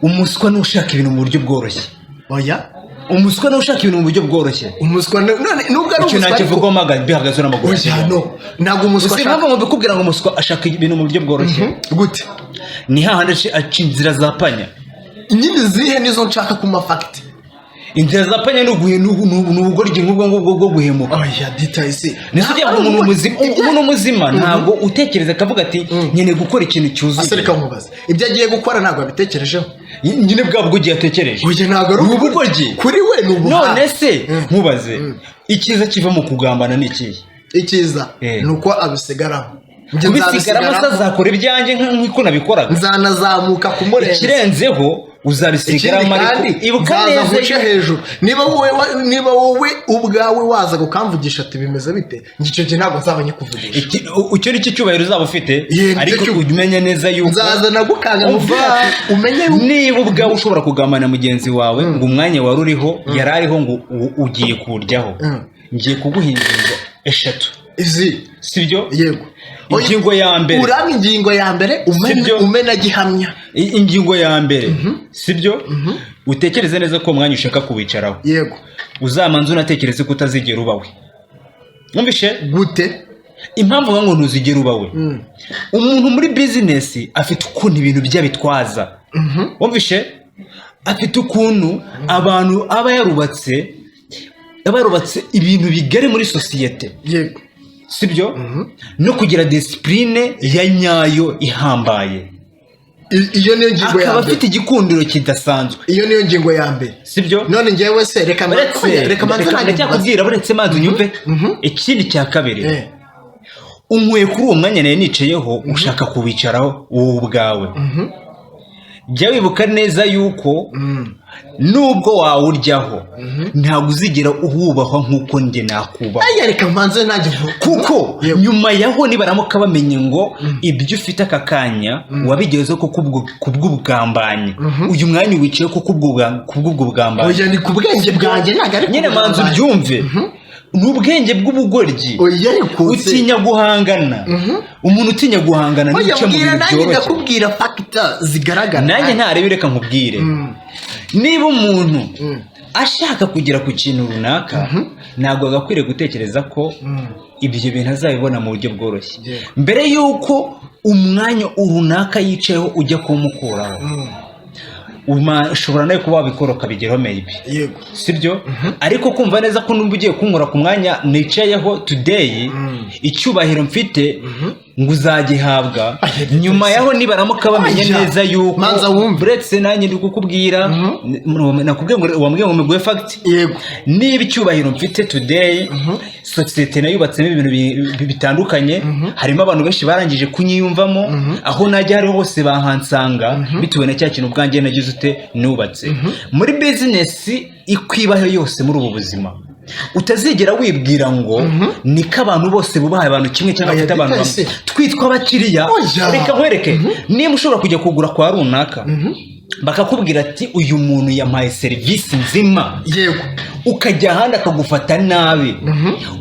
Umuswa ni ushaka ibintu mu buryo bworoshye. Oya. Umuswa ni ushaka ibintu mu buryo bworoshye. Umuswa none nubwo ari Icyo umuswa, ariko nakivugaho bihagaze n'amaguru. Oya, no, ntabwo umuswa Gusa ashaka impamvu ngo mbikubwira ngo umuswa ashaka ibintu mu buryo bworoshye, Gute? ni hahandi aca inzira za panya. Nyine zihe? Nizo nshaka ku ma facts. Inzira za panya ni ubugoryi nk'ubwo ngubwo bwo guhemuka. Oya, ditayisi. Nese ugira ngo umuntu muzima ntabwo utekereza akavuga ati: "Nkeneye gukora ikintu cyuzuye"? Ase reka nkubaze, ibyo agiye gukora ntabwo yabitekerejeho? Nyine bwa bugoryi yatekereje. Oya, ntabwo ari Ni ubugoryi. Kuri we ni ubuhanga. None se nkubaze, icyiza kiva mu kugambana ni ikihe? Icyiza ni uko abisigaramo. Njye Kubisigaramo se, nzabisigaramo. azakora ibyanjye nk'uko nabikoraga. Nzanazamuka kumurenza. Ikirenzeho, uzabisigaramo. Ikindi Ariko kandi, ibuka nzaza neza nkuce hejuru. Niba wowe ubwawe waza ukamvugisha ati: "Bimeze bite?" Njye icyo gihe ntabwo nzaba nyikuvugisha. Icyo ni cyo cyubahiro uzaba ufite. Nicyo Ariko umenye neza yuko Nzaza nagukanga, Umva, mubwire ati umenye yuko niba ubwawe ushobora kugambana mugenzi wawe ngo umwanya wari uriho, yari ariho, ngo ugiye kuwuryaho, ngiye kuguha ingingo eshatu. Izi. Sibyo? Yego. Ingingo ya mbere. Urampa ingingo ya mbere umena Sibyo? umena gihamya. Ingingo ya mbere, sibyo? Utekereze neza ko uwo mwanya ushaka kuwicaraho, Yego. uzamanza unatekereze ko utazigera ubawe. Mwumvishe? Gute? Impamvu ngo ntuzigere ubawe, umuntu muri business afite ukuntu ibintu bye abitwaza. Wumvishe? Afite ukuntu abantu aba yarubatse ibintu bigari muri sosiyete. Yego. Sibyo? No kugira discipline ya nyayo ihambaye. Iyo niyo ngingo ya Akaba mbere. afite igikundiro kidasanzwe. Iyo niyo ngingo ya mbere. Sibyo? None njyewe se reka Uretse reka manze reka nanjye ndacyakubwira, uretse manze unyumve. Ikindi cya kabiri, unkuye kuri uwo mwanya nari nicayeho, ushaka kuwicaraho wowe ubwawe. Jya wibuka neza yuko nubwo wawuryaho, ntabwo uzigera uwubahwa nk'uko njye nakubaha. Aya, reka manze nanjye Kuko Yego. nyuma yaho nibaramuka bamenye ngo ibyo ufite aka kanya wabigezeho ko kubw'ubugambanyi, uyu mwanya wicaye ko kubw'ubwo bugambanyi. Oya, ni ku bwenge bwanjye, ntabwo ari ku Nyine manza bugambanyi. ubyumve, ni ubwenge bw'ubugoryi. Oya, ariko se Utinya guhangana, umuntu utinya guhangana Oya, n'ibice mu mbwira bintu nanjye byoroshye. Ndakubwira facts zigaragara. Nanjye ntarebe, reka nkubwire. Niba umuntu ashaka kugera ku kintu runaka, ntabwo agakwiriye gutekereza ko ibyo bintu azabibona mu buryo bworoshye. Mbere y'uko umwanya runaka yicayeho ujya kuwumukuraho, ushobora nawe kuba wabikora ukabigeraho maybe. Sibyo? Ariko kumva neza ko numba ugiye kunkura ku mwanya nicayeho today, icyubahiro mfite ngo uzagihabwa Aya, nyuma yaho nibaramuka bamenye Aya. neza yuko Manza wumve. Uretse nanjye ndi kukubwira, nakubwiye ngo wambwiye ngo miguhe fact. Yego. Niba icyubahiro mfite today, sosiyete nayubatsemo ibintu bitandukanye, harimo abantu benshi barangije kunyiyumvamo, aho najya hariho hose bahansanga bitewe na cya kintu ubwanjye nagize ute nubatse muri business ikwibaho yose. Muri ubu buzima utazigera wibwira ngo niko abantu bose bubaha abantu kimwe cyangwa Oya, bafite abantu bamwe Ditaisi. twitwa abakiriya. Oya. Reka nkwereke, niba ushobora kujya kugura kwa runaka, bakakubwira ati: "Uyu muntu yampaye serivisi nzima," ukajya ahandi akagufata nabi,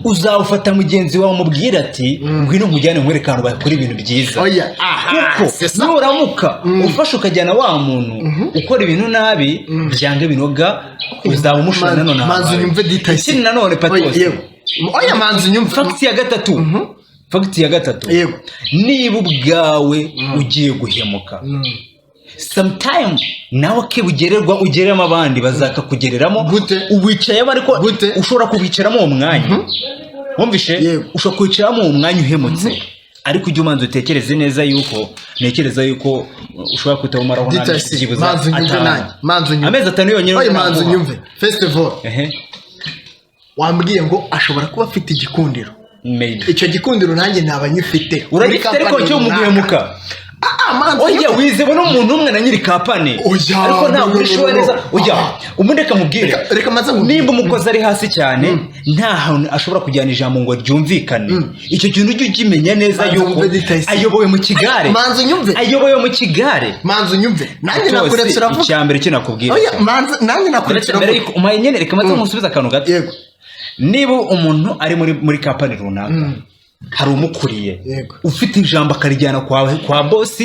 uzawufata mugenzi wawe umubwira ati: "Ngwino nkujyane nkwereke ahantu bakora ibintu byiza." Oya, aha, Kuko c'est ça. nuramuka ufashe ukajyana wa muntu ukora ibintu nabi, byanga binoga uzaba umushora nanone Manza ahantu unyumve habi. details. Ikindi nanone, Oya, Patos, yego. Oya, manza unyumve. fact ya gatatu, fact ya gatatu, niba ubwawe ugiye guhemuka, sometime nawe akibugererwa ugereramo abandi bazakakugereramo. Gute? Uwicayemo ariko Gute? ushobora kuwicaramo uwo mwanya, wumvishe? Yego. Ushobora kwicaramo uwo mwanya uhemutse, ariko ujye umanza utekereze neza yuko ntekereza yuko ushobora kutawumaraho n'amezi Details. byibuze Manza unyumve 5. nanjye. Manza unyumve. Amezi 5 yonyine Oya, manza naguha. unyumve. First of all, wambwiye ngo ashobora kuba afite igikundiro. Maybe. Icyo gikundiro nanjye naba nyifite muri Uragifite ariko company cyo mu runaka. guhemuka. Ah, manza Oya, unyumve. wizewe n'umuntu umwe na nyiri company, Oya, ariko ntabwo no, no, uri sure no, no. neza. Oya, Ah. ubundi reka nkubwire. Reka manza nkubwire. Nimba umukozi ari hasi cyane, nta hantu ashobora kujyana ijambo ngo ryumvikane, icyo kintu ujye ukimenya neza Manza yuko wumve details. ayobowe mu kigare. Manza unyumve. Ayobowe mu kigare. Manza unyumve. Nanjye Rwose, nakuretse uravuga. icya mbere cyo nakubwira, Oya, manza nanjye nakuretse Uretse mbere uravuga. yuko umpaye nyine, reka maze nkusubize akantu gato. Yego. Niba umuntu ari muri company runaka Hari umukuriye ufite ijambo akarijyana kwa boss,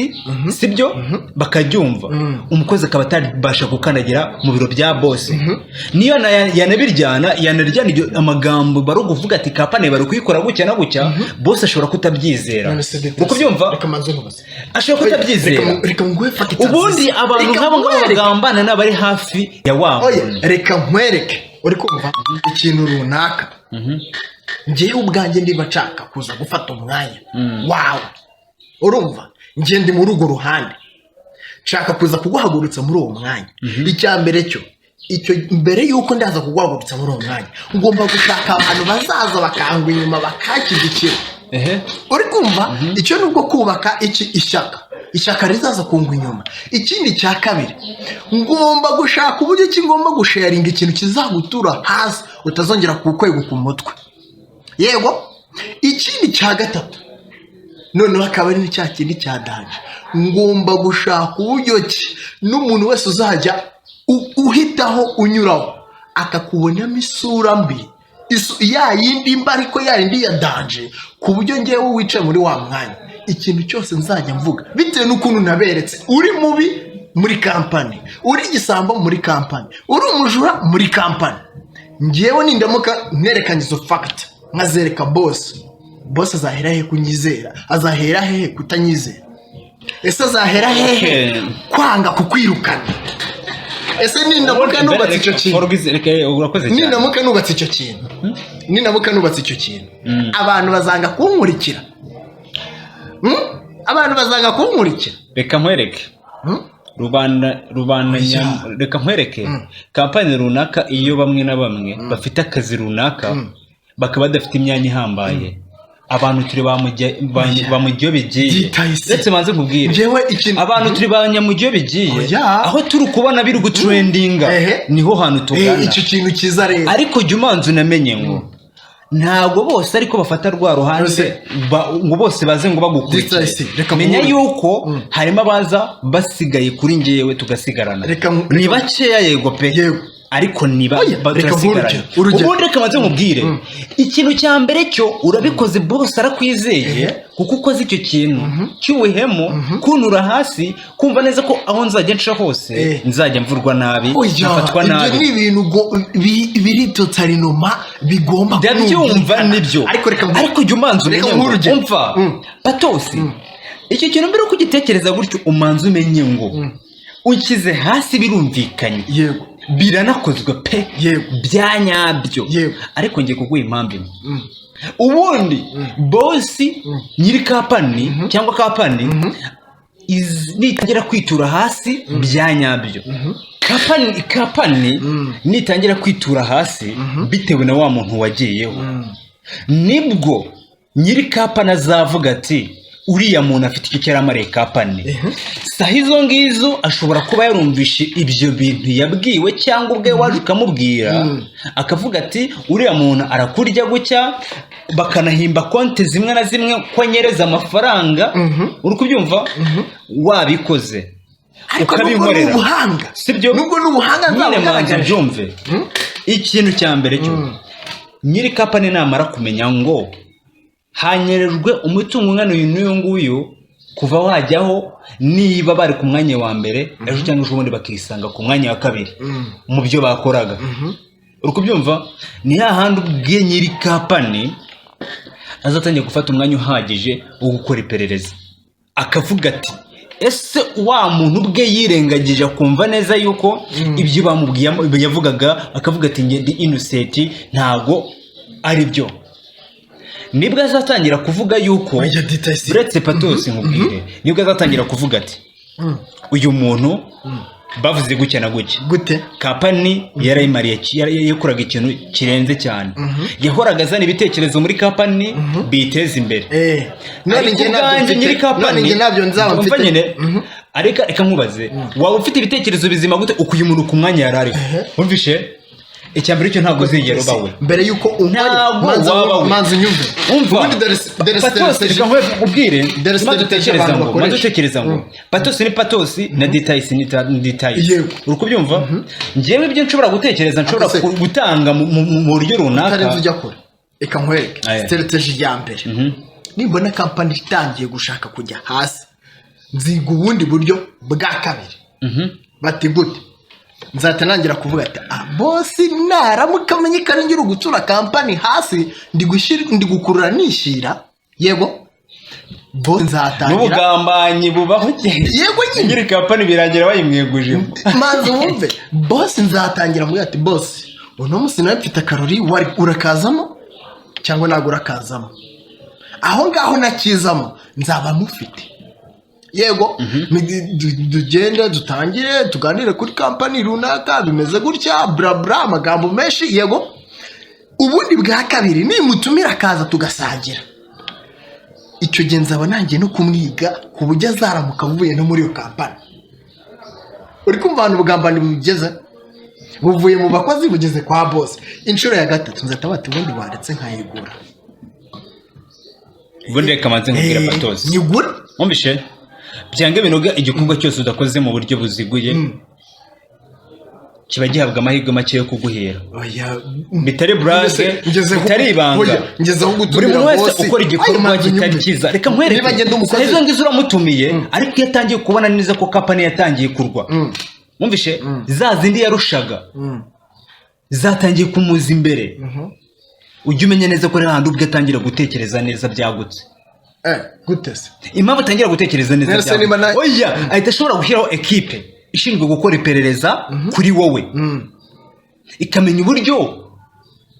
sibyo? Bakaryumva. Umukozi akaba atabasha gukandagira mu biro bya boss. Niyo yanabiryana iryo amagambo bari kuvuga ati company bari kuyikora gutya na gutya, boss ashobora kutabyizera. None se Uko byumva, reka manze nkubaze. Ashobora kutabyizera. Reka nguhe fact. Ubundi abantu Reka nk'abo ngabo nkwereke. bagambana n'abari hafi ya wa Oya, muntu. reka nkwereke. Uri kumva ikintu runaka, njyewe ubwanjye niba nshaka kuza gufata umwanya wawe, urumva njye ndi muri urwo ruhande, nshaka kuza kuguhagurutsa muri uwo mwanya. Icya mbere cyo, icyo mbere y'uko ndaza kuguhagurutsa muri uwo mwanya, ngomba gushaka abantu bazaza bakangwa inyuma, bakanshyigikira. Uri kumva, icyo ni ubwo kubaka iki ishyaka rizaza kungwa inyuma. Ikindi cya kabiri, ngomba gushaka uburyo ki ngomba gusharinga ikintu kizagutura hasi, utazongera kukweguka umutwe. Yego. Ikindi cya gatatu noneho akaba ari cya kindi cya danger: ngomba gushaka uburyo ki n'umuntu wese uzajya uhitaho unyuraho akakubonamo isura mbi, ya yindi mba ariko ya yindi ya danger, ku buryo ngewe wicaye muri wa mwanya, ikintu cyose nzajya mvuga bitewe n'ukuntu naberetse uri mubi muri company, uri igisambo muri company, uri umujura muri company, ngewe nindamuka nerekanye izo fact nkazereka boss, boss azahera hehe kunyizera? Azahera hehe kutanyizera? Ese azahera hehe kwanga kukwirukana? Ese nindamuka nubatse icyo kintu, Reka, urakoze cyane. Nindamuka nubatse icyo kintu, abantu bazanga kunkurikira? Abantu bazanga kunkurikira? Reka nkwereke. Rubanda reka nkwereke. Company runaka, iyo bamwe na bamwe bafite akazi runaka, bakaba badafite imyanya ihambaye, abantu turi ba mujya iyo bigiye. Byitaye se. Ndetse manze nkubwire, Njyewe ikintu abantu turi ba nyamujya iyo bigiye. Aho turi kubona biri gutrendinga, niho hantu tugana. Icyo kintu cyiza rero. Ariko jya umanza unamenye ngo ntabwo bose ariko bafata rwa ruhande ngo bose baze ngo bagukurikire. Distance, reka Menya nkubwire. yuko harimo abaza basigaye kuri njyewe, tugasigarana. Ni bakeya, yego pe, ariko niba Oya, reka turasigarana. nk'urugero, urugero. Ubundi reka maze nkubwire ikintu cya mbere cyo urabikoze, bose arakwizeye, kuko ukoze icyo kintu cy'ubuhemu, kuntura hasi, kumva neza ko aho nzajya nca hose nzajya mvurwa nabi, Oya, nkafatwa ibyo nabi. ni ibintu biri totalement bigomba Ndabyumva. kumvikana. Nibyo. Ariko reka Ariko jya umanza reka umenye ngo nk'urugero. umva, Patosi, icyo kintu mbere yuko ugitekereza gutyo, umanza umenye ngo unshyize hasi, birumvikanye, biranakozwe pe, bya nyabyo. Ariko ngiye kuguha impamvu imwe. Ubundi boss, nyiri company cyangwa company nitangira kwitura hasi bya nyabyo, company nitangira kwitura hasi bitewe na wa muntu wagiyeho, nibwo nyiri company azavuga ati uriya muntu afite icyo cyaramariye company. Saha izo ngizo ashobora kuba yarumvishe ibyo bintu yabwiwe, cyangwa ubwe waje ukamubwira, akavuga ati uriya muntu arakurya gutya, bakanahimba konti zimwe na zimwe ko anyereza amafaranga. Uri kubyumva? Wabikoze, Ariko nubwo ni ukabinkorera, ubuhanga, sibyo? nubwo ni ubuhanga Nyine manza nzabugaragaje. ubyumve. Ikintu cya mbere cyo, nyiri company namara kumenya ngo hanyerejwe umutungo ungana uyu n'uyu nguyu kuva wajyaho, niba bari ku mwanya wa mbere, ejo cyangwa ejo bundi bakisanga ku mwanya wa kabiri mu byo bakoraga. Uri kubyumva? Ni hahandi ubwiye nyiri company azatangira gufata umwanya uhagije wo gukora iperereza, akavuga ati ese wa muntu ubwe yirengagije akumva neza yuko ibyo bamubwiye yavugaga, akavuga ati njye ndi innocent, ntago ari byo, nibwo azatangira kuvuga yuko Oya, details. Uretse, Patosi, nkubwire, nibwo azatangira kuvuga ati uyu muntu bavuze gutya na gutya, Gute? Company yarayimariye, yakoraga ikintu kirenze cyane, yahoraga azana ibitekerezo muri company biteza imbere. None Ariko njye ntabyo ubwanjye mfite. nyiri None company njye ntabyo nzaba umva mfite. nyine, ariko reka nkubaze: waba ufite ibitekerezo bizima gute ukuye umuntu ku mwanya yari ariho? Wumvishe, icya mbere cyo ntabwo uzigera uba we. Mbere yuko Ntabwo manza waba we. Manza unyumve. Umva. Ubundi dore Patosi, reka nkubwire. Dore Maze strategy utekereza abantu ngo maze bakoresha. utekereza ngo Patosi ni Patosi na Details ni Details. Uri kubyumva? Njyewe ibyo nshobora gutekereza, nshobora Ako se- gutanga mu buryo runaka. Utarenze ujya kure, reka nkwereke Aya. strategy ya mbere. Nimbona kampani itangiye gushaka kujya hasi, nziga ubundi buryo bwa kabiri. Bati gute? Nzahita nangira kuvuga ati: "Ah, boss naramuka amenye ko ari ngira gucura kampani hasi, ndi gukurura nishyira." Yego, boss nzatangira N'ubugambanyi bubaho. Yego nyine. Nyiri kampani birangira bayimweguje. Manza wumve, boss nzatangira mvuga ati: "Boss, uno munsi nawe mfite akarori, wari urakazamo cyangwa ntabwo urakazamo?" Aho ngaho nakizamo nzaba mufite. Yego, tugende dutangire tuganire kuri kampani runaka, bimeze gutya, bla bla, amagambo menshi. Yego, ubundi bwa kabiri nimutumira akaza tugasangira, icyo gihe nzaba nangiye no kumwiga ku buryo azaramuka avuye no muri iyo kampani. Uri kumva ahantu ubugambanyi bugeze? Buvuye mu bakozi bugeze kwa boss. Inshuro ya gatatu nzahita bati: "Ubundi waretse nkayigura." Ubundi reka manze nkubwira, Patosi. Nyigure. Wumvishe? Byanga binoga, igikorwa cyose udakoze mu buryo buziguye kiba gihabwa amahirwe make yo kuguhera. Oya. Bitari burage, bitari ibanga. Oya, ngeze aho Buri gutumira muntu wese boss. ukora Ayo igikorwa manzu kitari nyumve. cyiza, reka nkwereke. Niba ngenda umukozi Izo ngizo uramutumiye, ariko iyo atangiye kubona neza ko kampani yatangiye kurwa, wumvishe, za zindi yarushaga zatangiye kumuza imbere, ujye umenya neza ko ari hahandi ubwo atangira gutekereza neza byagutse. Gute se? Impamvu atangira gutekereza neza None se niba byagutse, oya, ahita ashobora gushyiraho ekipe ishinzwe gukora iperereza kuri wowe, ikamenya uburyo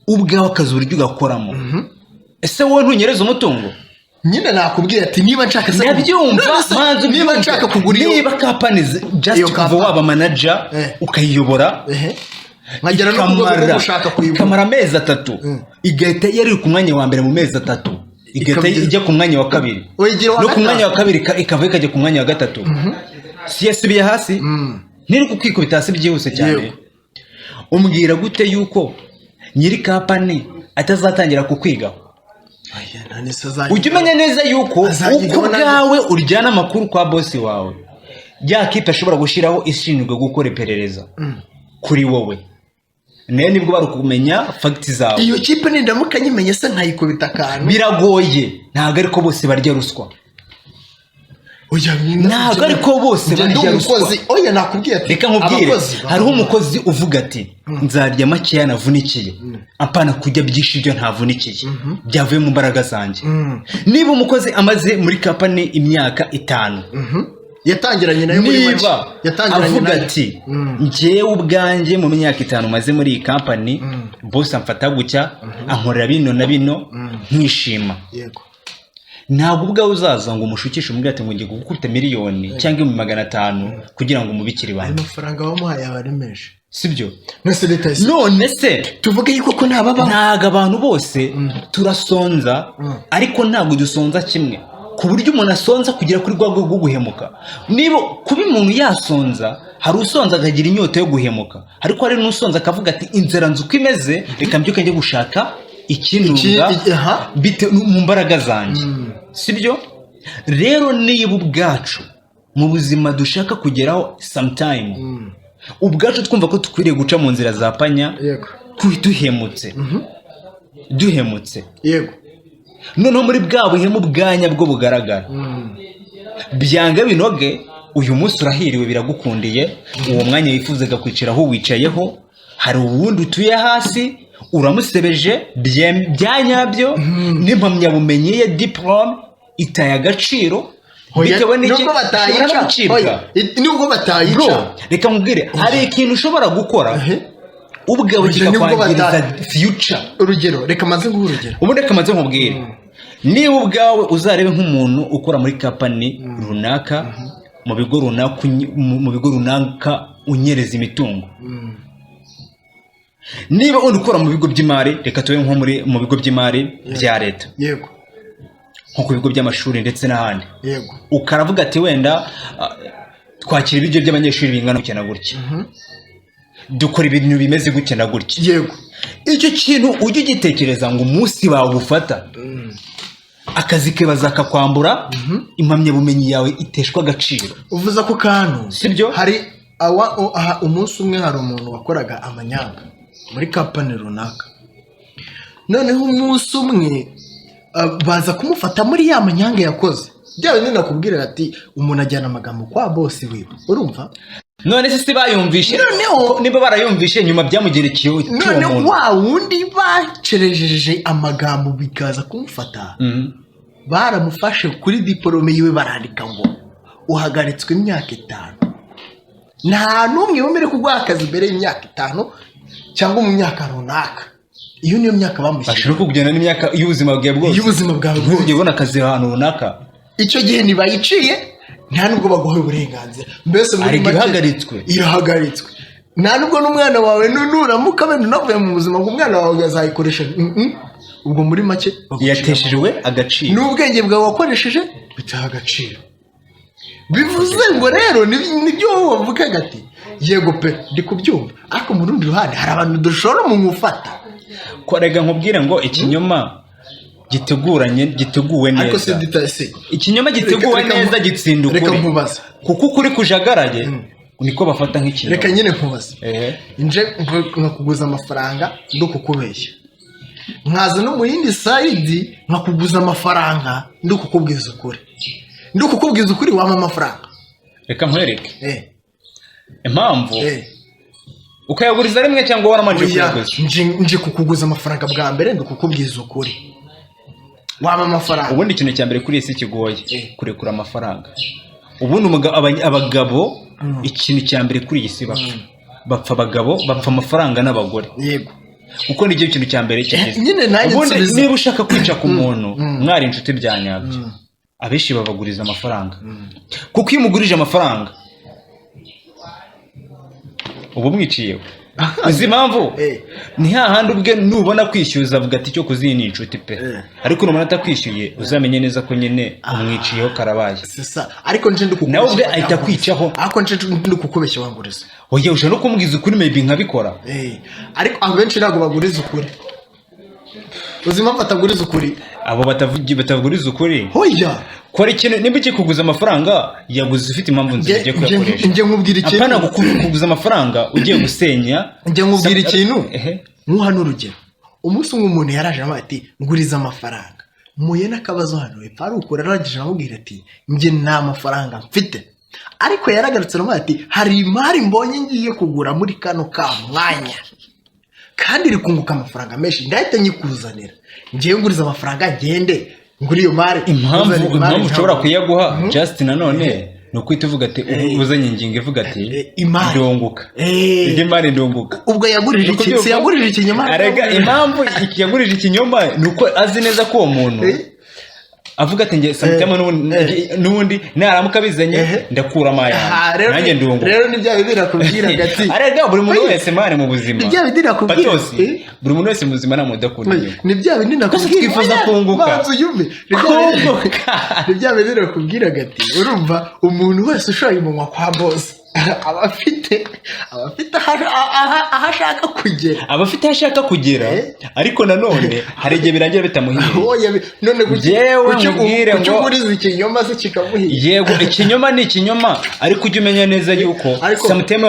ubwawe akazi uburyo ugakoramo. Ese wowe ntunyereza umutungo? Nyine nakubwiye ati niba nshaka se Ndabyumva. None se Manzi, niba ubyumve. nshaka kugura iyo Niba kampani just Iyo kuva kampani. waba manager, ukayiyobora, Ehe, nkagera no ku rwego rwo gushaka kuyigura, ikamara amezi 3, igahita yari ku mwanya wa mbere mu mezi 3, igahita ijya ku mwanya wa kabiri, Uyigira uwa no ku gatanu. mwanya wa kabiri ikava ikajya ku mwanya wa gatatu, si yasubiye hasi? Ntiri kukwikubita hasi byihuse cyane. Yego. Umbwira gute yuko nyiri kampani atazatangira kukwigaho? Oya, none se azajya- Ujya umenya neza yuko Azajya uko ibona- ubwawe uryana amakuru kwa boss wawe, ya kipe ashobora gushyiraho ishinzwe gukora iperereza kuri wowe, nayo nibwo bari kumenya facts zawe. Iyo kipe nindamuka nyimenye se nkayikubita akantu? Biragoye, ntabwo ariko bose barya ruswa. Oya, Ntabwo ariko bose njye ndi barya ruswa. umukozi. Oya, nakubwiye ati Reka nkubwire, abakozi hariho umukozi uvuga ati: "Nzarya makeya navunikiye, apana kurya byinshi ibyo ntavunikiye, byavuye mu mbaraga zanjye." Niba umukozi amaze muri kampani imyaka 5, Yatangiranye nayo muri make. niba Yatangiranye avuga nayo. ati: "Njyewe ubwanjye mu myaka 5 maze muri iyi kampani, boss amfata gutya, ankorera bino na bino, nkishima," ntabwo ubwawe uzaza ngo umushukishe umubwire ati ngo ngiye kugukubita miliyoni cyangwa 500,000 kugira ngo umubikire Ayo ibanga. mafaranga wamuhaye aba ari menshi. Sibyo? None leta yise None se tuvuge yuko ko ntababaho? Ntabwo abantu bose turasonza, ariko ntabwo dusonza kimwe ku buryo umuntu asonza kugera kuri rwa rwego rwo guhemuka. Niba kuba umuntu yasonza, hari usonza akagira inyota yo guhemuka, ariko hari n'usonza akavuga ati: "Inzara nzi uko imeze, reka mbyuke njye gushaka ikintunga mu mbaraga zanjye." Sibyo? Rero niba ubwacu mu buzima dushaka kugeraho, sometime ubwacu twumva ko dukwiriye guca mu nzira za panya, duhemutse, duhemutse, noneho muri bwa buhemu bwa nyabwo bugaragara, byanga binoge, uyu munsi urahiriwe, biragukundiye, uwo mwanya wifuzaga kwicaraho wicayeho, hari uwundi utuye hasi, uramusebeje bya nyabyo, n'impamyabumenyi ye, diporome, itaye agaciro. Oya, Bitewe n'iki? nubwo Ushobora no batayica. gucibwa. Oya, nubwo batayica. Bro, reka nkubwire, hari ikintu ushobora gukora ubwawe Oya, nubwo kikakwangiriza future. Urugero, reka maze nguhe urugero. Ubundi reka maze nkubwire, niba ubwawe uzarebe nk'umuntu ukora muri kampani runaka, mu bigo runaka, mu bigo runaka unyereza imitungo, niba undi ukora mu bigo by'imari, reka tube nko muri mu bigo by'imari bya leta, nko ku bigo by'amashuri ndetse n'ahandi, ukaravuga ati: "Wenda twakira ibiryo by'abanyeshuri bingana gutya na gutya, dukora ibintu bimeze gutya na gutya," icyo kintu ujye ugitekereza ngo umunsi bawufata, akazi ke bazakakwambura, impamyabumenyi yawe iteshwa agaciro. Uvuze ako kantu. Sibyo? Hari aha, umunsi umwe hari umuntu wakoraga amanyanga muri kampani runaka, noneho umunsi umwe Baza kumufata muri ya manyanga yakoze, bya bindi nakubwira ati umuntu ajyana amagambo kwa boss wiwe, urumva? None se si bayumvishe? Noneho- Niba barayumvishe, nyuma byamugerekeye cy'uwo None muntu. wa wundi bacerejeje amagambo bikaza kumufata, baramufashe kuri diporome yiwe barandika ngo uhagaritswe imyaka 5. Nta n'umwe wemerewe kuguha akazi mbere y'imyaka 5 cyangwa mu myaka runaka. Iyo niyo myaka bamushyiriye. Bashobora kukujyana n'imyaka y'ubuzima bwawe bwose. Y'ubuzima bwawe bwose. Ntuzigere ubona akazi ahantu runaka. Icyo gihe ntibayiciye, nta nubwo baguha uburenganzira mbese muri Ariko make. Ihagaritswe. Irahagaritswe. Nta nubwo n'umwana wawe nuramuka wenda unavuye mu buzima ngo umwana wawe azayikoresha. Ubwo muri make bagucira Yateshejwe agaciro. N'ubwenge bwawe wakoresheje bitaha agaciro. Bivuze ngo rero nibyo wowe wavugaga ati yego pe, ndi kubyumva, ariko mu rundi ruhande hari abantu dushobora mu gufata. Ko rega nkubwire ngo ikinyoma giteguranye, giteguwe Ariko se neza, dita se ikinyoma giteguwe neza gitsinda Reka ukuri, nkubaze. kuko ukuri kujagaraye niko bafata nk'ikinyoma. Reka nyine nkubaze. Ehe. Nje nkakuguza amafaranga ndo kukubeshya, nkaza no mu yindi side nkakuguza amafaranga ndo kukubwiza ukuri, ndo kukubwiza ukuri, wampa amafaranga? Reka nkwereke impamvu. Ukayaguriza rimwe cyangwa waramanje Oya, kuyaguza? Nje kukuguza amafaranga bwa mbere ndo kukubwiza ukuri, wampa amafaranga? Ubundi ikintu cya mbere kuri iyi si kigoye, kurekura amafaranga. Ubundi abagabo, ikintu cya mbere kuri iyi si bapfa, abagabo bapfa amafaranga n'abagore, kuko nicyo kintu cya mbere cyagize. Nyine nanjye Ubundi nsubiza. niba ushaka kwica ku muntu mwari inshuti bya nyabyo, abenshi babaguriza amafaranga, kuko iyo umugurije amafaranga uba umwiciyeho. Uzi impamvu? Ni hahandi ubwe nubona kwishyuza avuga ati icyo kuziyi ni inshuti pe. Ariko nubona atakwishyuye, uzamenye neza ko nyine umwiciyeho karabaye. C'est ça. Ariko nje ndi kukubeshya. Nawe ubwe ahita akwicaho. Ariko nje ndi kukubeshya, wanguriza? Oya, ushobora no kumubwiza ukuri, maybe nkabikora. Ariko abenshi ntabwo baguriza ukuri. Uzi impamvu ataguriza ukuri? Abo batavuguriza ukuri, Hoya. Kora ikintu. Nimba ugiye kuguza amafaranga, yaguze ufite impamvu nziza ugiye kuyakoresha. Nge nkubwira ikintu. Apana kuguza amafaranga ugiye gusenya. Njye nkubwira ikintu. Ehe. Nkuha n'urugero. Umunsi umwe umuntu yaraje aramubwira ati nguriza amafaranga, muye n'akabazo hano hepfo ari ukuri. Arangije aramubwira ati njye nta mafaranga mfite, ariko yaragarutse aramubwira ati hari imari mbonye ngiye kugura muri kano ka mwanya kandi iri kunguka amafaranga menshi, ndahita nyikuzanira. Ngewe nguriza amafaranga ngende ngura iyo mari. Impamvu Uzana imari. Impamvu ushobora kuyaguha, just nanone ni ukwita uvuga ati uzanye ingingo ivuga ati Imari. Ndunguka, indi mari ndunguka. Ubwo yagurije iki? Si yagurije ikinyoma? Arega impamvu yagurije ikinyoma ni uko azi neza ko uwo muntu avuga ati nge sometime n'ubundi naramuka abizanye ndakuramo Aha, ayanjye, rero nanjye ndunguka. Rero ni bya bindi nakubwiraga ati Arega buri muntu wese man mu buzima, Ni bya bindi nakubwira. Patosi, buri muntu wese mu buzima nta muntu udakunda inyungu. Ni bya bindi nakubwira. Twifuza kunguka. Banza uyumve. Kunguka. Ni bya bindi nakubwiraga ati urumva umuntu wese ushoye umunwa kwa boss aba afite aho ashaka kugera. Aba afite aho ashaka kugera, ariko nanone hari igihe birangira bitamuhiriye. Oya, none Njyewe nkubwire kuki ngo- uguriza ikinyoma se kikamuhira? Yego, ikinyoma ni ikinyoma, ariko ujye umenya neza yuko Ariko- sometime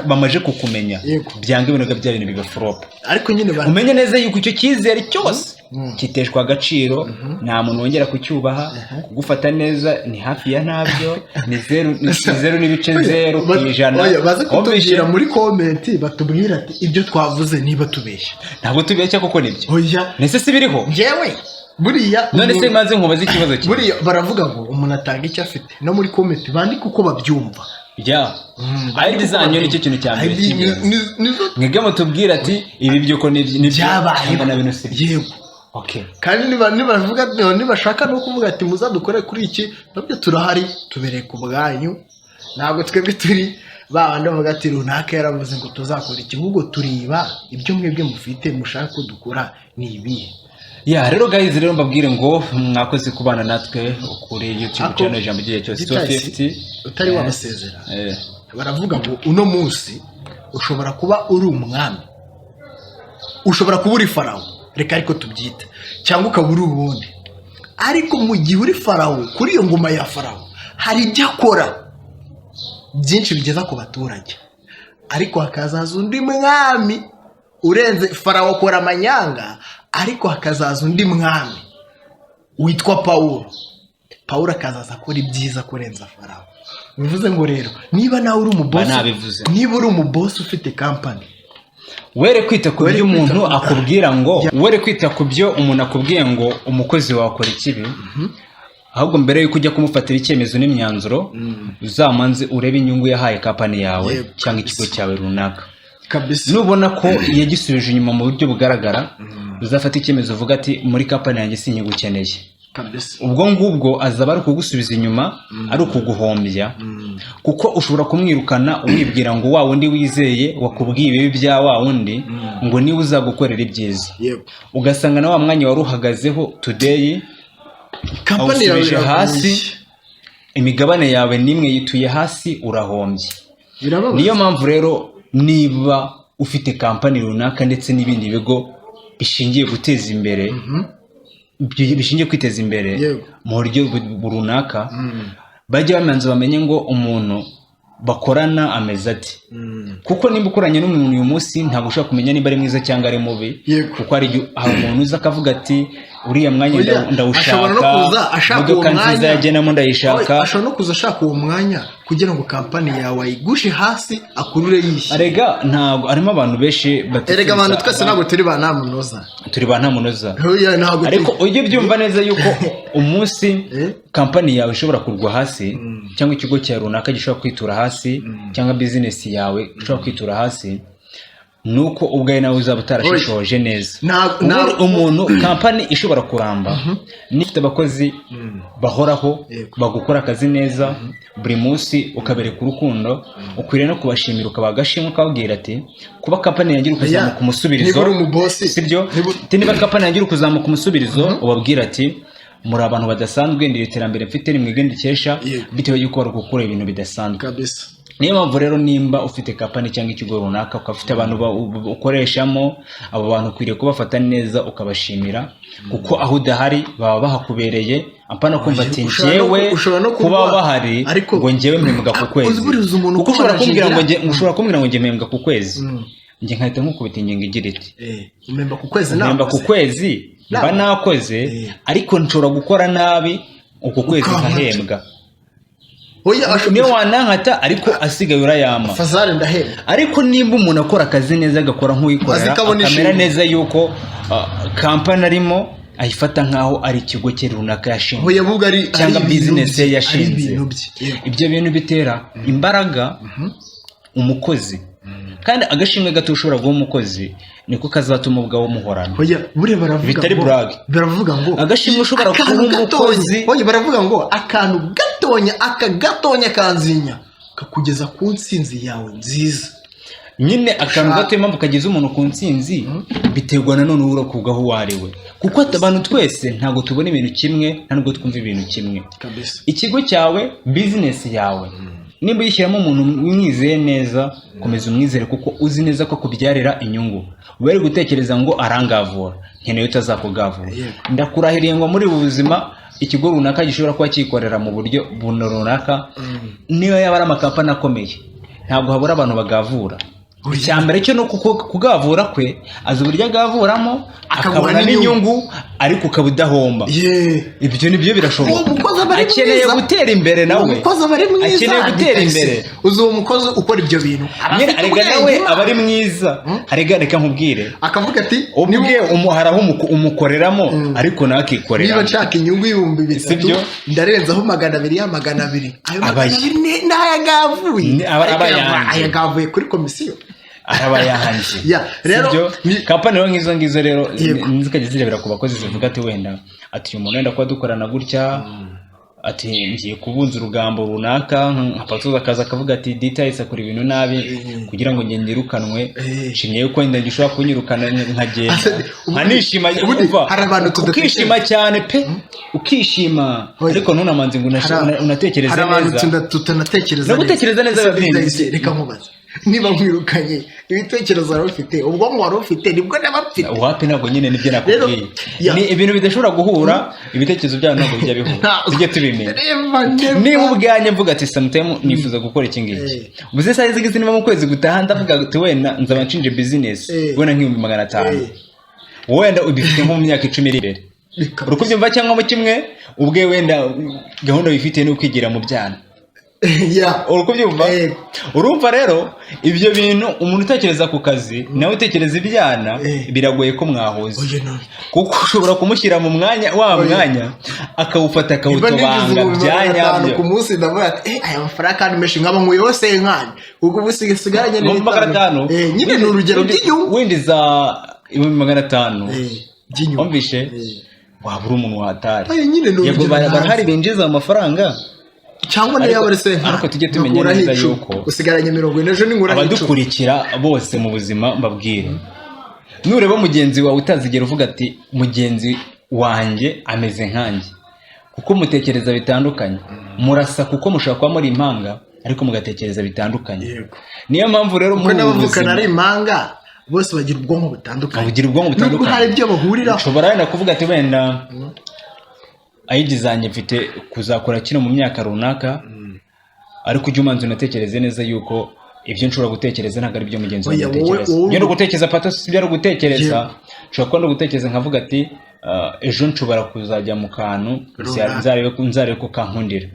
bamaze kukumenya, byanga ibintu bya bintu biba flop. Ariko nyine Umenye neza yuko icyo cyizere cyose kiteshwa agaciro, nta muntu wongera kucyubaha, kugufata neza ni hafi ya ntabyo, ni zeru, ni 0.0 ku ijana. Oya, baze kutubwira Wumvishe? muri comment, batubwira ati ibyo twavuze niba tubeshya. Ntabwo tubeshya kuko nibyo. Oya. Nese si biriho? Njyewe buriya None se maze nkubaze ikibazo kimwe. Buriya baravuga ngo umuntu atanga icyo afite. No muri comment bandike uko babyumva. Ya, ID zanyu nicyo kintu cya mbere ID cy'ingenzi. Nizo Mwebwe mutubwire ati ibi by'uko nibyo byabaye. cyangwa na bino si byo. Yego. Okay. Kandi nibavuga, nibashaka no kuvuga ati muzadukore kuri iki, nabyo turahari, tubereye ku bwanyu. Ntabwo twebwe turi ba bandi bavuga ati runaka yaravuze ngo tuzakora iki, ahubwo tureba ibyo mwebwe mufite mushaka ko dukora ni ibihe. Ya, rero guys, rero mbabwire ngo mwakoze kubana natwe kuri YouTube Ako- channel Ijambo ry'igihe cyose Gitasi, 250. utari wabasezera, baravuga ngo uno munsi ushobora kuba uri umwami, ushobora kuba uri farawo, reka ariko tubyite, cyangwa ukaba uri ubundi, ariko mu gihe uri farawo, kuri iyo ngoma ya farawo hari ibyo akora byinshi bigeza ku baturage, ariko hakazaza undi mwami urenze farawo, akora amanyanga, ariko hakazaza undi mwami. witwa Pawulo, Pawulo akazaza akora ibyiza kurenza Farawo. Bivuze ngo rero niba nawe uri umubosi, Nabivuze. niba uri umubosi ufite kampani, Were kwita ku Were byo kwita umuntu akubwira ngo, were kwita ku byo umuntu akubwiye ngo umukozi wawe akora ikibi. Ahubwo mbere yuko ujya kumufatira icyemezo n'imyanzuro, uzamanze urebe inyungu yahaye kampani yawe cyangwa ikigo cyawe runaka. Nubona ko yagisubije inyuma mu buryo bugaragara, uzafata icyemezo uvuga ati: "Muri kampani yanjye sinyigukeneye." Ubwo ngubwo azaba ari ukugusubiza inyuma, ari ukuguhombya, kuko ushobora kumwirukana wibwira ngo wa wundi wizeye wakubwiye ibibi bya wa wundi ngo niwe uzagukorera ibyiza, ugasanga na wa mwanya wari uhagazeho today Kampani yawe awusubije iraguye. hasi, imigabane yawe nimwe yituye hasi, urahombye. Birababaza. Niyo mpamvu rero niba ufite kampani runaka ndetse n'ibindi bigo bishingiye guteza imbere, bishingiye kwiteza imbere mu buryo runaka, bajye bamanza bamenye ngo umuntu bakorana ameze ati. Kuko nimba ukoranye n'umuntu uyu munsi, ntabwo ushobora kumenya niba ari mwiza cyangwa ari mubi. Kuko hari umuntu uza akavuga ati: "Uriya mwanya Oya, ndawushaka, ashobora no kuza ashaka uwo imodoka nziza mwanya. yagenamo ndayishaka." Oya, ashobora no kuza ashaka uwo mwanya kugira ngo kampani yawe ayigushe hasi, akurure yishyura. Arega ntabwo harimo abantu benshi batifuza. Erega abantu twese ntabwo turi ba ntamunoza. Turi ba ntamunoza. Oya, ntabwo Ariko ujye ubyumva neza yuko umunsi Eh? kampani yawe ishobora kugwa hasi, cyangwa ikigo cyawe runaka gishobora kwitura hasi, cyangwa bizinesi yawe ishobora kwitura hasi, ni uko ubwawe nawe uzaba utarashishoje neza. Ubundi umuntu, kampani ishobora kuramba nifite abakozi bahoraho, bagukora akazi neza buri munsi, ukabereka urukundo. Ukwiriye no kubashimira, ukabaha agashimwe, ukababwira ati: "Kuba kampani yanjye iri kuzamuka Oya, umusubirizo." niba uri umubosi, Sibyo? Ati: "Niba kampani yanjye iri kuzamuka umusubirizo," ubabwira ati: "Muri abantu badasanzwe, ndi iterambere mfite ni mwebwe ndikesha," bitewe y'uko bari gukora ibintu bidasanzwe. Niyo mpamvu rero nimba ufite kampani cyangwa ikigo runaka, ukaba ufite abantu ukoreshamo, abo bantu ukwiriye kubafata neza, ukabashimira, kuko aho udahari baba bahakubereye. Apana kumva ati Ushobora no njyewe ushobora no kuba kurwara, bahari ariko ngo njyewe mpembwa ku kwezi. Uzi buriya uzi umuntu Kuko ushobora kumbwira ngo ushobora kumbwira ngo njye mpembwa ku kwezi, njye nkahita nkukubita ingingo igira iti: Mpemba ku kwezi "Mpemba ku nakoze. kwezi mba nakoze, ariko nshobora gukora nabi uku kwezi Ukankata. nkahembwa." Oya, Niyo wanankata, ariko asigaye urayampa. Fazari ndahembwa. Ariko nimba umuntu akora akazi neza, agakora nk'uwikorera, Azi ko abona akamera ishimwe. neza yuko kampani arimo ayifata nk'aho ari ikigo cye runaka yashinze Oya, ahubwo ari cyangwa ari ibintu business ye bye, ari yashinze, ibintu bye. Yego. ibyo bintu bitera imbaraga umukozi. Kandi agashimwe gato ushobora guha umukozi niko kazatuma ubwawe muhorana. Oya, buriya baravuga Bitari ngo blague. Baravuga ngo Agashimwe ushobora akantu guha gatonya. umukozi. Oya, baravuga ngo akantu gatonya, aka gatonya kanzinya kakugeza ku ntsinzi yawe nziza. Nyine akantu gato, impamvu kageza umuntu ku ntsinzi biterwa nanone urakugaho uwo ari we, kuko abantu twese ntabwo tubona ibintu kimwe, nta nubwo twumva ibintu kimwe. Ikigo cyawe, bizinesi yawe, nimba uyishyiramo umuntu umwizeye neza, komeza umwizere, kuko uzi neza ko akubyarira inyungu. Ube gutekereza ngo arangavura, nkeneye utazakugavura. Ndakurahiriye ngo muri ubu buzima ikigo runaka gishobora kuba cyikorera mu buryo buno runaka, niyo yaba ari amakampani akomeye, ntabwo habura abantu bagavura. Icya mbere cyo ni uko kugavura kwe azi uburyo agavuramo, Akaguha akabona n'inyungu. n'inyungu, ariko ukaba udahomba. Ibyo nibyo birashoboka. Uwo mukozi aba ari Akeneye mwiza. gutera imbere Uwo nawe. mukozi aba ari mwiza. Akeneye gutera imbere. Uzi uwo mukozi ukora ibyo bintu aba Nyine afite arega nawe ubwenge. aba ari mwiza. Arega reka nkubwire, Akavuga ati ubwe hari aho umukoreramo, ariko nawe akikorera. Niba nshaka inyungu y'3000, Sibyo? ndarenzaho 200 ya 200, ayo Aba 200 ni ayagavuye. Aba Ariko yanjye. ayagavuye kuri komisiyo. Araba yahanje. Ya, rero Sibyo? Kampani rero nk'izo ngizo rero zikajya zirebera ku bakozi, zivuga ati wenda ati uyu muntu wenda kuba dukorana gutya, ati ngiye kubunza urugambo runaka, nka patoza akaza akavuga ati dita akora ibintu nabi, kugira ngo ngende nyirukanwe, nshimye yuko wenda gishobora kunyirukana nkagenda nkanishima. Ubundi Umva, hari abantu tudatekereza. ukishima cyane pe, ukishima. Oya. Ariko ntunamanze ngo unatekereze Hari abantu neza. tutanatekereza. No gutekereza neza biba birenze. Reka nkubaze, niba nkwirukanye, ibitekerezo wari ufite, ubwonko wari ufite nibwo naba mfite? Wapi, ntabwo nyine nibyo nakubwiye. Rero, ya. Ni ibintu bidashobora guhura, ibitekerezo byabo ntabwo bijya bihura. Tujye tubimenya. Never, never. Niba ubwanjye mvuga ati sometime nifuza gukora iki ngiki, ubuze saa izi ngizi, niba mu kwezi gutaha ndavuga ati wenda nzaba nshinje business, wenda nk'500,000, wenda ubifite nko mu myaka 10 iri imbere. Uri kubyumva? Cyangwa mu kimwe ubwe wenda gahunda wifitiye ni ukwigira mu byana. Uri kubyumva? Yego. Urumva rero ibyo bintu, umuntu utekereza ku kazi nawe utekereza ibyana, biragoye ko mwahuza, Oya, no. kuko ushobora kumushyira mu mwanya wa Oya. mwanya akawufata Niba ninjiza akawutobanga ibihumbi bya 500 nyabyo. ku munsi, ndavuga ati "Eh, aya mafaranga kandi menshi," nkaba nkuyeho cinquante, ubwo ubu sigaranye 500. Nyine ni urugero by'inyungu. Winjiza 500,000, By'inyungu. wumvishe? Waba uri umuntu watari. Oya, nyine ni Yego, urugero barahari ntanze. binjiza amafaranga. Cyangwa niyo yaba ari cinquante, Ariko tujye tumenya nkakuraho neza 10, yuko usigaranye 40, ejo ninguraho 10. Abadukurikira bose mu buzima, mbabwire, nureba mugenzi wawe utazigera uvuga ati mugenzi wanjye ameze nkanjye, kuko mutekereza bitandukanye. Murasa kuko mushobora kuba muri impanga, ariko mugatekereza bitandukanye. Niyo mpamvu rero Kuko muri ubu n'abavukana buzima ari impanga bose bagira ubwonko butandukanye. Bagira ubwonko Nubwo butandukanye. hari ibyo bahuriraho. Nshobora wenda kuvuga ati wenda idea zanjye mfite kuzakora kino mu myaka runaka, ariko ujye umanza unatekereze neza yuko ibyo nshobora gutekereza ntabwo ari byo mugenzi wanjye Oya, atekereza. Ibyo ndi gutekereza, pato, si ibyo ari gutekereza. Nshobora kuba ndi gutekereza nkavuga ati ejo nshobora kuzajya mu kantu Runaka. nzarebe ko kankundira,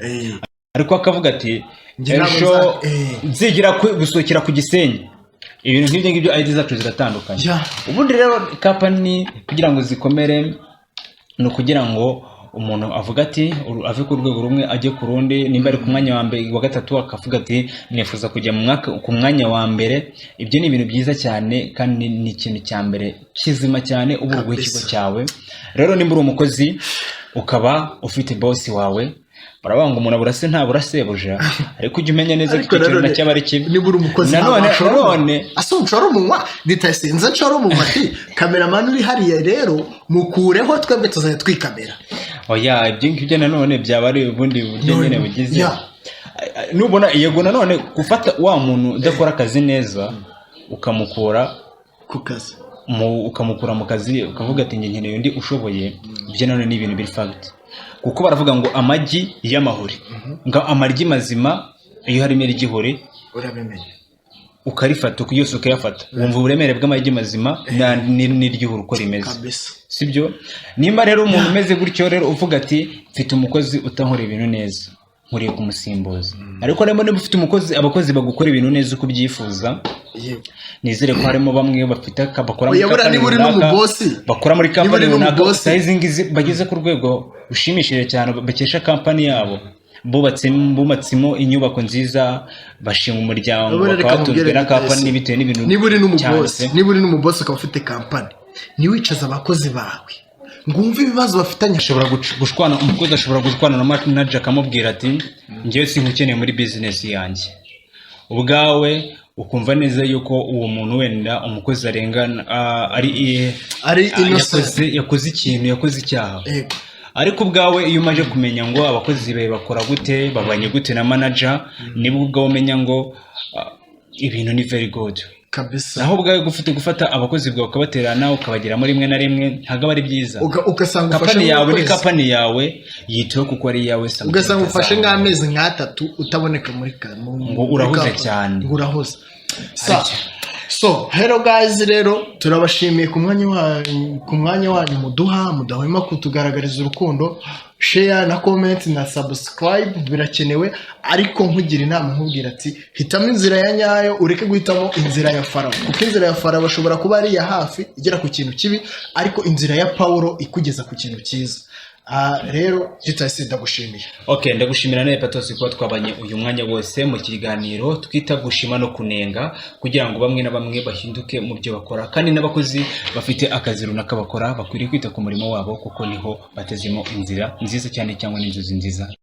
ariko akavuga ati Njye ntabwo ejo nzigira gusohokera ku Gisenyi. Ibintu nk'ibyo ngibyo, idea zacu ziratandukanye. Ubundi rero company kugira ngo zikomere ni ukugira ngo umuntu avuga ati ave ku rwego rumwe ajye ku rundi. Nimba ari ku mwanya wa mbere, wa gatatu, akavuga ati nifuza kujya mu mwaka ku mwanya wa mbere. Ibyo ni ibintu byiza cyane kandi ni ikintu cya mbere kizima cyane uba uguha ikigo cyawe. Rero nimba uri umukozi ukaba ufite boss wawe, baravuga ngo umuntu abura se ntabura sebuja, ariko ujya umenya neza ko Ariko icyo kintu nanone, nacyo aba ari kibi. Niba uri umukozi, Nanone ntabwo washora nanone umunwa. Ase unshora umunwa ditasinze, nshora umunwa ati cameraman uri hariya rero mukureho, twebwe tuzajya twikamera. Oya, ibyo ngibyo nanone byaba ari ubundi buryo None, nyine bugize. Nubona yego, nanone gufata wa muntu udakora akazi neza ukamukura ku kazi, ukamukura mu kazi, ukavuga ati njye nkeneye undi ushoboye, ibyo nanone ni ibintu biri fact, kuko baravuga ngo amagi y'amahuri, ngo amaryi mazima iyo harimo iry'ihuri urabimenya. Ukarifata yose ukayafata, wumva uburemere bw'amagi mazima n'iry'ihuri uko rimeze. Sibyo? Nimba rero umuntu umeze gutyo rero uvuga ati mfite umukozi utankora ibintu neza, nkwiriye kumusimbuza, ariko rero niba ufite umukozi, abakozi bagukora ibintu neza uko ubyifuza, nizere ko harimo bamwe bafite bakora muri Oya, buriya company niba uri runaka, n'umubosi, bakora muri niba company uri runaka, n'umubosi. size bageze ku rwego rushimishije cyane bakesha company yabo, bubatsemo inyubako nziza, bashinga umuryango, Buriya reka bakaba batunzwe nkubwire na company Gitesi. bitewe n'ibintu Niba uri cyane n'umubosi, pe. niba uri n'umubosi ukaba ufite company, ntiwicaze abakozi bawe ngo wumve ibibazo bafitanye. Ashobora gushwana, umukozi ashobora gushwana na manager akamubwira ati njyewe sinkukeneye muri business yanjye. Ubwawe ukumva neza yuko uwo muntu wenda umukozi arengana, ari Ari innocent. Yakoze ikintu, yakoze icyaha. Ariko ubwawe iyo umaze kumenya ngo abakozi bawe bakora gute, babanye gute na manager, nibwo ubwawe umenya ngo ibintu ni very good. Naho ubwawe gufite gufata abakozi bwawe ukabaterana, ukabageramo rimwe na rimwe, ntabwo aba ari byiza. Ugasanga ufashe Company yawe ni nk'ukwezi. Company yawe yiteho kuko ari iyawe. Ugasanga ufashe nk'amezi nk'atatu utaboneka muri Ngo muri urahuze company. cyane. Ngo urahuze sa. Aricyo. So hello guys, rero turabashimiye ku mwanya wanyu muduha, mudahwema kutugaragariza urukundo. Share na comment na subscribe birakenewe, ariko nkugira inama, nkubwira ati hitamo inzira ya nyayo, ureke guhitamo inzira ya Farawo, kuko inzira ya Farawo ashobora kuba ari iya hafi igera ku kintu kibi, ariko inzira ya Pawulo ikugeza ku kintu cyiza. Rero gitasi, ndagushimiye. Ok, ndagushimira nawe Patos kuba twabanye uyu mwanya wose mu kiganiro twita gushima no kunenga, kugira ngo bamwe na bamwe bahinduke mu byo bakora, kandi n'abakozi bafite akazi runaka bakora bakwiriye kwita ku murimo wabo, kuko niho batezemo inzira nziza cyane cyangwa n'inzozi nziza.